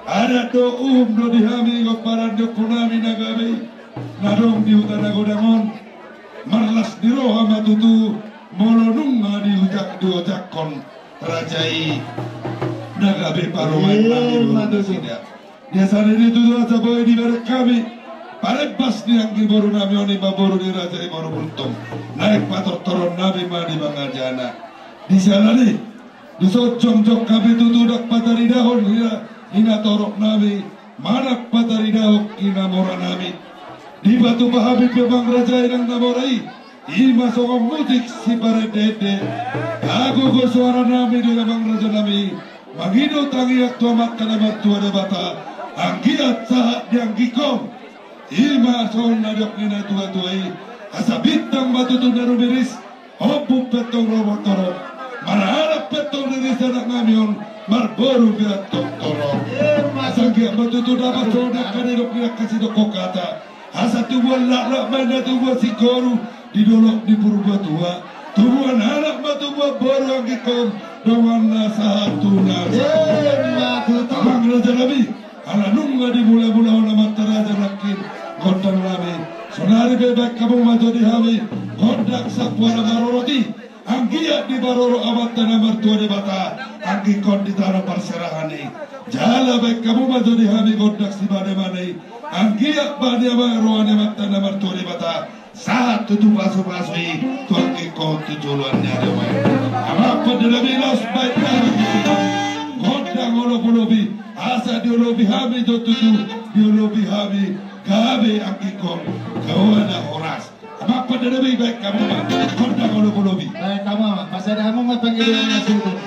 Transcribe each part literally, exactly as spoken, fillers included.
Adat do, uhum do di hami, pomparan ni ompunami na gabe i na adong di huta na godang on. Marlas ni roha ma tutu molo nunga diojak, diojakhon raja i na gabe parumaennami. Biasana i tutu asa boi dibereng hami parembas ni anggi borunami on, ima boru ni raja i, boru Buntong. Naeng patortoronnami ma di pangajana. Di siala ni i, dison jongjong hami tutu ndang pataridahon hina, hinatoroknami, manang pataridahon hinamoranami. Dipatupa hami pe, amang raja, inang na mora i, ima songon musik siparendeende. Hagogo soaranami do i, amang rajanami, mangido tangiang tu Amanta na martua Debata, anggiat sahat di anggingkon. Ima songon na didok ni natuatua i, asa bintang ma tutu na rumiris, ombun pe antong ro torop, marhalak pe antong riris anaknami on, marboru pe antong torop. Asa anggiat ma tutu dapot songon angka na nidok ni angka sidohonon hata, asa tubuan laklak ma inna tubuan singkoru di dolok ni Purbatua, tubuan anak ma tubuan boru anggingkon, dongan na sahat tu na sahat. Ima tutu. Amang rajanami, ala nunga dimulamulahon amanta raja nangkin gondangnami, saonari pe baen hamu ma jo di hami gondang sampuana marorot i, anggiat diparorot Amanta na martua Debata anggingkon di tano parserahan i. Jala baen hamu ma jo di hami gondang simanemane i, anggiat bani ama roha ni Amanta na martua Debata, sahat tutu pasupasu i tu anggingkon tu joloan ni ari on. Amang pandenami, laos baen hamu gondang olopolop i, asa diolopi hami jo tutu, diolopi hami gabe anggingkon, gabe na horas. Amang pandenami, baen hamu ma gondang olopolop i. Baen hamu ma, pasada hamu ma pangidoan na suhut.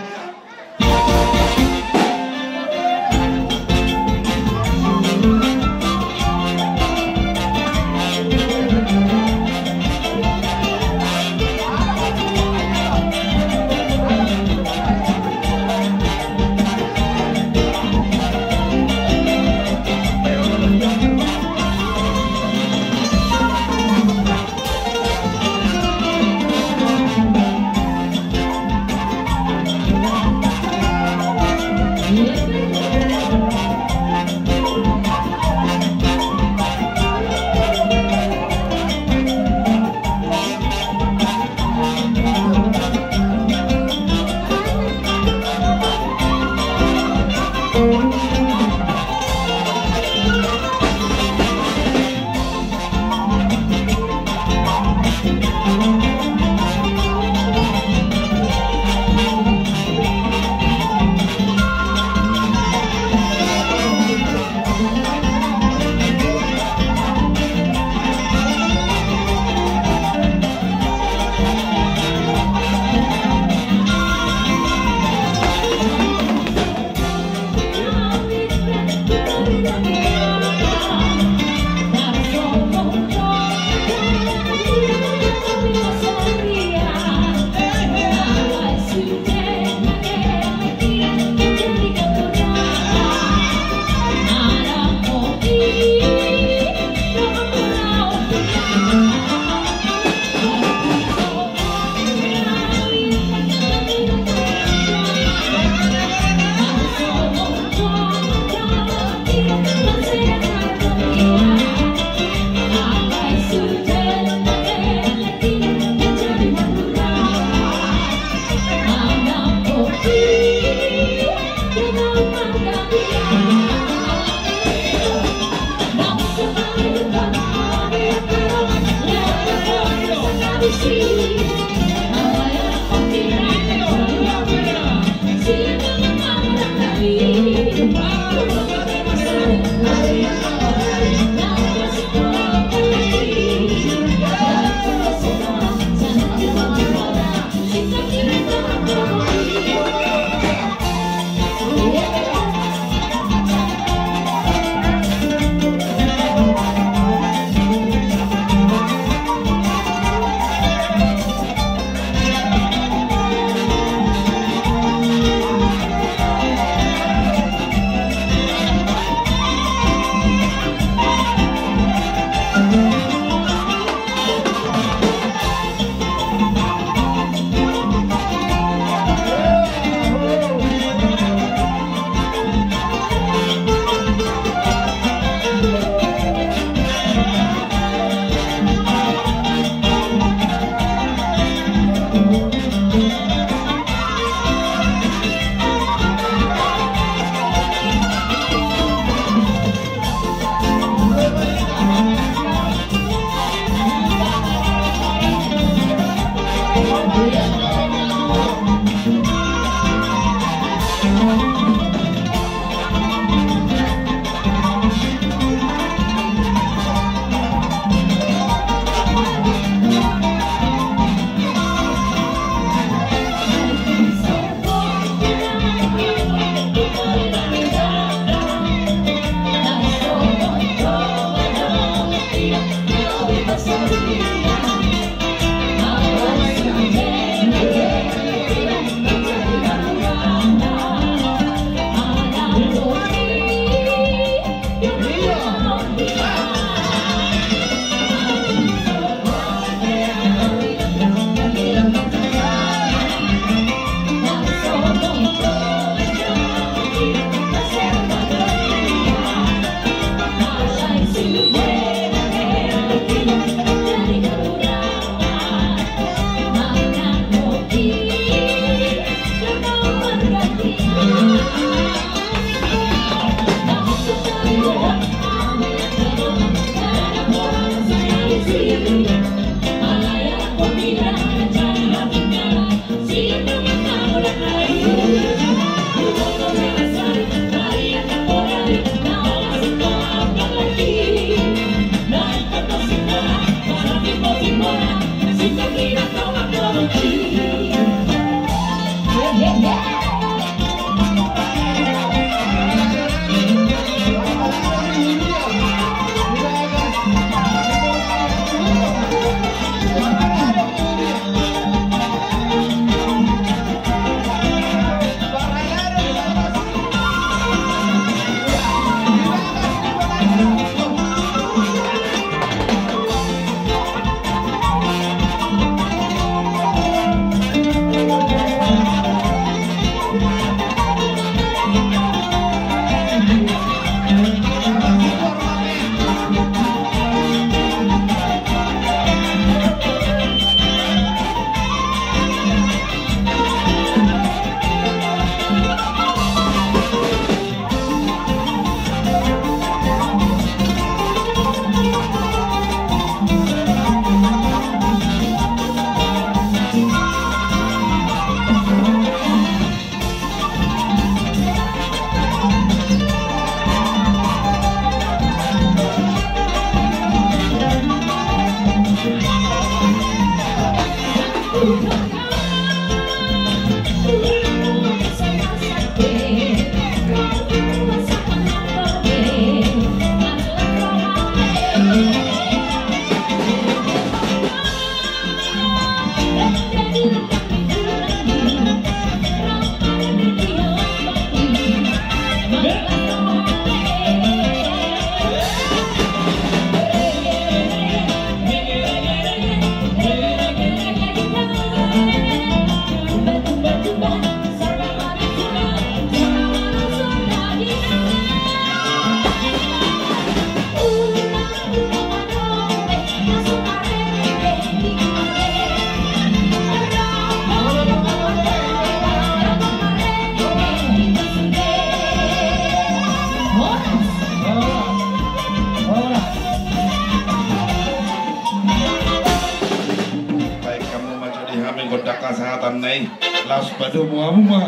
Baen hamu ma jo di hami gondang hasahatan na i, laos padomu hamu ma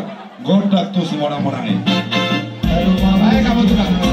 gondang tu simonang-monang i. Baen hamu tu